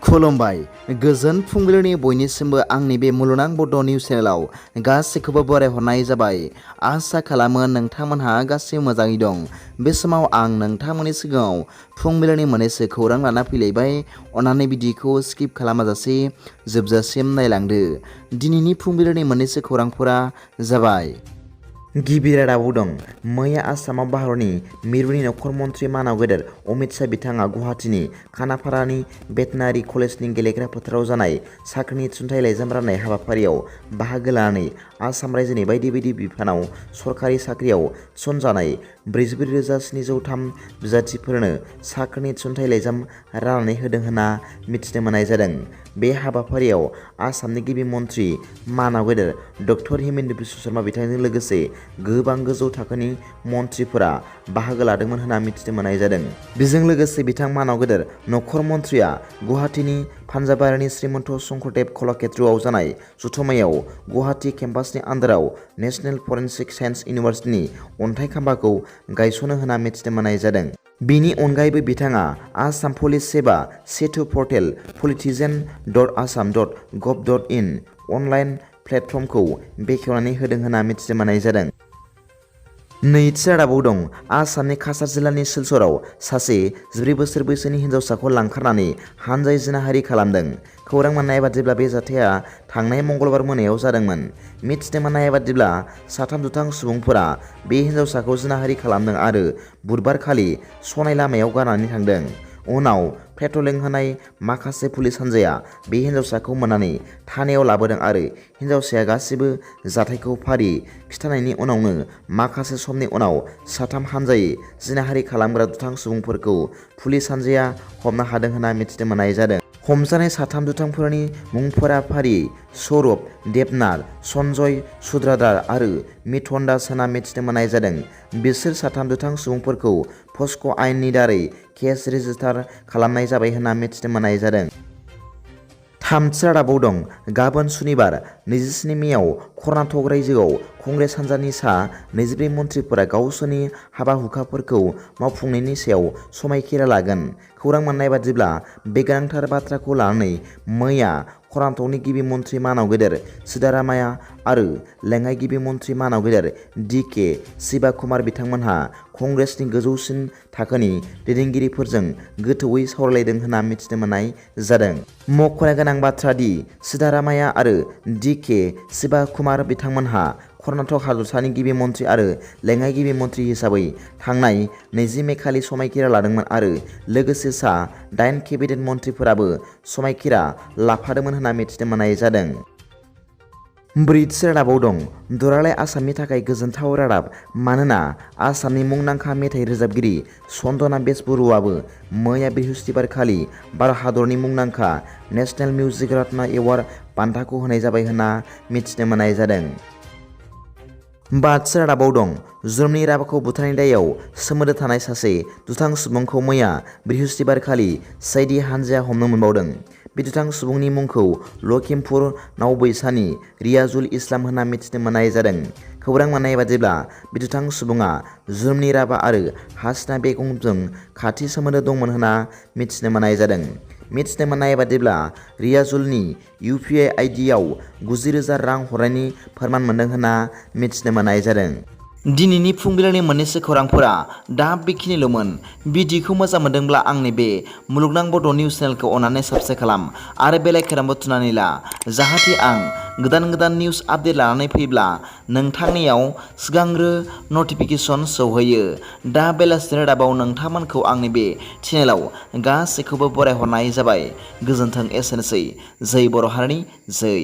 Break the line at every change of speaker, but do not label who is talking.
खुलुमबाय गोजोन फुंबिलिनि बयनिसिमबो आंनि बे मुलुगनां बड' निउस चेनेलाव गासैखौबो बरायहरनाय जाबाय। आसा खालामो नोंथांमोनहा गासैबो मोजाङै दं। बे समाव आं नोंथांमोननि सिगाङाव फुंबिलिनि मोननैसो खौरां लाना फैलायबाय। अन्नानै भिडिअखौ स्किप खालामाजासे जोबजासिम नायलांदो। दिनैनि फुंबिलिनि मोननैसो खौरांफोरा जाबाय। गिबि रादाबाव दं। मैया आसामाव भारतनि मिरुनि नखर मन्त्रि मानाव गेदेर अमित शाह बिथाङा गुवाहाटीनि खानापारानि भेटेनारि कलेजनि गेलेग्रा फोथाराव जानाय साख्रिनि थिसनथाइ लाइजाम राननाय हाबाफारियाव बाहागो लानानै आसाम रायजोनि बायदि बायदि बिफानाव सरकारि साख्रियाव थिसनजानाय 44,703 बिजाथिफोरनो साख्रिनि थिसनथाइ लाइजाम राननानै होदों होनना मिथिनो मोननाय जादों। बे हाबाफारियाव आसामनि गिबि मन्त्रि मानाव गेदेर डक्टर हिमन्त बिश्व शर्मा बिथांजों लोगोसे गोबां गोजौ थाखोनि मन्थ्रिफोरा बाहागो लादोंमोन होनना मिथिनो मोननाय जादों। बेजों लोगोसे बिथां मानाव गेदेर नखर मन्थ्रिया गुवाहाटीनि पान्जाबारिनि श्रीमन्त शंकरदेव कलाक्षेत्रआव जानाय जथुम्मायाव गुवाहाटी केम्पासनि आन्दाराव नेशनेल फरेन्सिक साइन्स इउनिभार्सिटिनि अन्थाइ खाम्फाखौ गायसनो होनना मिथिनो मोननाय जादों। बेनि अनगायैबो बिथाङा आसाम पुलिस सेवा सेतु पर्टेल politician.assam.gov.in अनलाइन प्लेटफर्मखौ बेखेवनानै होदों होनना मिथिनो मोननाय जादों। नैथि रादाबाव दं। आसामनि काछार जिल्लानि सिलचराव सासे 14 बोसोर बैसोनि हिन्जावसाखौ लांखारनानै हानजायै जिनाहारि खालामदों। खौरां मोननाय बादिब्ला बे जाथाया थांनाय मंगलबार मोनायाव जादोंमोन। मिथिनो मोननाय बादिब्ला साथाम दुथां सुबुंफोरा बे हिन्जावसाखौ जिनाहारि खालामदों आरो बुधबारखालि सनाय लामायाव गारनानै थांदों। उनाव पेट्रलिं होनाय माखासे पुलिस हान्जाया बे हिन्जावसाखौ मोननानै थानायाव लाबोदों आरो हिन्जावसाया गासिबो जाथायखौ फारि खिथानायनि उनावनो माखासे समनि उनाव साथाम हान्जायै जिनाहारि खालामग्रा दुथां सुबुंफोरखौ पुलिस हान्जाया हमनो हादों होनना मिथिनो मोननाय जादों। हमजानाय साथाम दुथांफोरनि मुंफोरा फारियै सौरभ देबनाथ, सन्जय सुद्रादार आरो मिथुन दास होनना मिथिनो मोननाय जादों। बिसोर साथाम दुथां सुबुंफोरखौ पस्क' आयेननि दारै केस रेजिस्टार खालामनाय जाबाय होनना मिथिनो मोननाय जादों। थामथि रादाबाव दं। गाबोन सुनिबार 27 मेआव कर्नाटक रायजोआव कंग्रेस हान्जानि सा 24 मन्थ्रिफोरा गावसोरनि हाबा-हुखाफोरखौ मावफुंनायनि सायाव समायखिरा लागोन। खौरां मोननाय बादिब्ला बे गोनांथार बाथ्राखौ लानानै मैया कर्नाटकनि गिबि मन्थ्रि मानाव गेदेर सिद्धारामाया आरो लेङाइ गिबि मन्थ्रि मानाव गेदेर डि.के. शिवकुमार बिथांमोनहा कंग्रेसनि गोजौसिन थाखोनि दैदेनगिरिफोरजों गोथौवै सावरायलायदों होनना मिथिनो मोननाय जादों। मख'नो गोनां बाथ्रा दि सिद्धारामाया आरो डि.के. शिवकुमार बिथांमोनहा कर्नाटक हादरसानि गिबि मन्थ्रि आरो लेङाइ गिबि मन्थ्रि हिसाबै थांनाय 20 मे खालि समायखिरा लादोंमोन आरो लोगोसे सा 8 केबिनेट मन्थ्रिफोराबो समायखिरा लाफादोंमोन होनना मिथिनो मोननाय जादों। ब्रैथि रादाबाव दं। दुलाराय आसामनि थाखाय गोजोनथाव रादाब, मानोना आसामनि मुंदांखा मेथाइ रोजाबगिरि चन्दना बर'आबो मैया बृहस्पतिबारखालि भारत हादरनि मुंदांखा नेशनेल मिउजिक रत्न एवार्ड बान्थाखौ होनाय जाबाय होनना मिथिनो मोननाय जादों। बाथि रादाबाव दं। जुर्मनि राभाखौ बुथारनाय दायआव सोमोन्दो थानाय सासे दुथां सुबुंखौ मैया बृहस्पतिबारखालि सि.आइ.डि. हान्जाया हमनो मोनबावदों। बे दुथां सुबुंनि मुंखौ लखिमपुर नावबैसानि रियाजुल इस्लाम होनना मिथिनो मोननाय जादों। खौरां मोननाय बादिब्ला बे दुथां सुबुङा जुर्मनि राभा आरो हासिना बेगमजों खाथि सोमोन्दो दंमोन होनना मिथिनो मोननाय जादों। मिथिनो मोननाय बादिब्ला रियाजुलनि इउ.पि.आइ. आइडियाव 90,000 रां हरनायनि फोरमान मोनदों होनना मिथिनो मोननाय जादों। दिनैनि फुंबिलिनि मोननैसो खौरांफोरा दा बेखिनिल'मोन। भिडिअखौ मोजां मोनदोंब्ला आंनि बे मुलुगनां बड' निउस चेनेलखौ अन्नानै साबस्क्राइब खालाम आरो बेल आइकनआवबो थुनानै ला, जाहाथे आं गोदान गोदान निउस आपडेट लानानै फैब्ला नोंथांनियाव सिगांग्रो नटिफिकेसन सौहैयो। दा बेलासिनि रादाबाव नोंथांमोनखौ आंनि बे चेनेलाव गासैखौबो बरायहरनाय जाबाय। गोजोन्थों। एसेनोसै। जै बर' हारिनि जै।